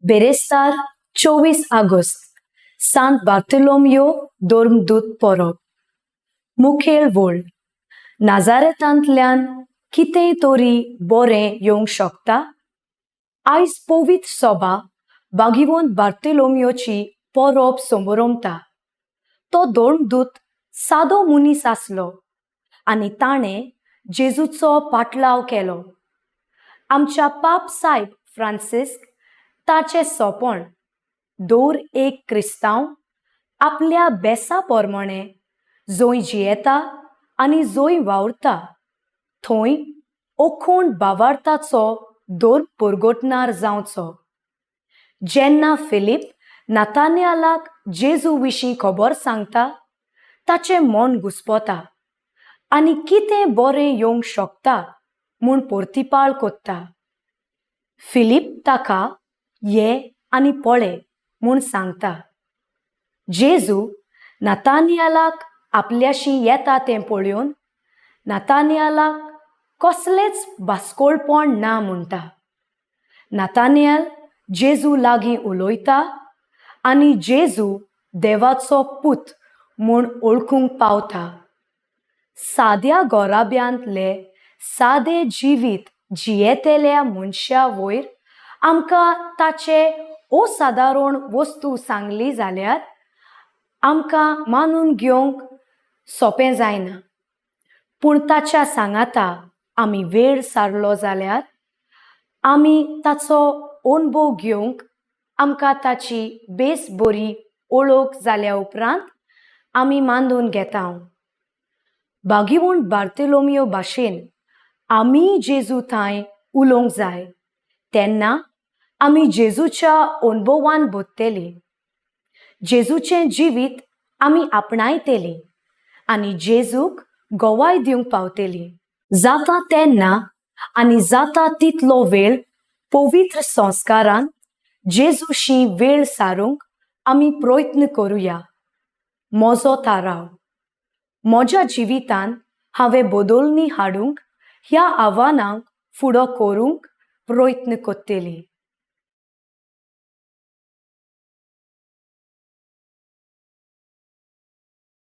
बिरेस्तार 24 आगोस्त, सांत बार्तोलोमियो धर्मदूत परब. मुखेल वळ. नाजारेतांतल्यान कितेंय तरी बरें येवंक शकता? आयज पवित्र सभा भागिवंत बार्तोलोमियोची परब संबरमता. तो धर्मदूत सादो मनीस आसलो आनी ताणें जेजूचो पाटलाव केलो. आमच्या पाप सायब फ्रांसिस्क ताचें सोंपण, दर एक क्रिस्तांव आपल्या बेसा प्रमाणें जंय जियेता आनी जंय वावुरता थंय अखंड भावार्थाचो धर्म परगटणार जावचो. जेन्ना फिलीप नातानियालाक जेजू विशीं खबर सांगता, ताचें मन घुस्पता आनी कितें बरें येवंक शकता म्हूण परतिपाळ कोत्ता. फिलीप ताका ये आनी पळय म्हूण सांगता. जेजू नातानियालाक आपल्याशी येता तें पळोवन नातानियालाक कसलेंच बास्कोळपण ना म्हणटा. नातानियल जेजू लागीं उलयता आनी जेजू देवाचो पूत म्हूण वळखूंक पावता. साद्या गोराब्यांतले सादे जिवीत जियेतल्या मनशा वयर आमकां ताचे असादारण वस्तू सांगली जाल्यार आमकां मानून घेवंक सोंपें जायना, पूण ताच्या सांगाता आमी वेळ सारलो जाल्यार आमी ताचो अणभव घेवंक, आमकां ताची बेस बरी वळख जाल्या उपरांत आमी मानून घेता. भागिवंत बार्तोलोमियो भाशेन आमीय जेजू थंय उलोवंक जाय, तेन्ना आमी जेजूच्या अणभवान बदतली, जेजूचें जिवीत आमी आपणायतली आनी जेजूक गवाय दिवंक पावतली. जाता तेन्ना आनी जाता तितलो वेळ पवित्र संस्कारान जेजूशी वेळ सारूंक आमी प्रयत्न करुया. म्हजो थाराव: म्हज्या जिवितांत हांवें बदलणी हाडूंक ह्या आव्हानांक फुडो करूंक प्रयत्न करतली.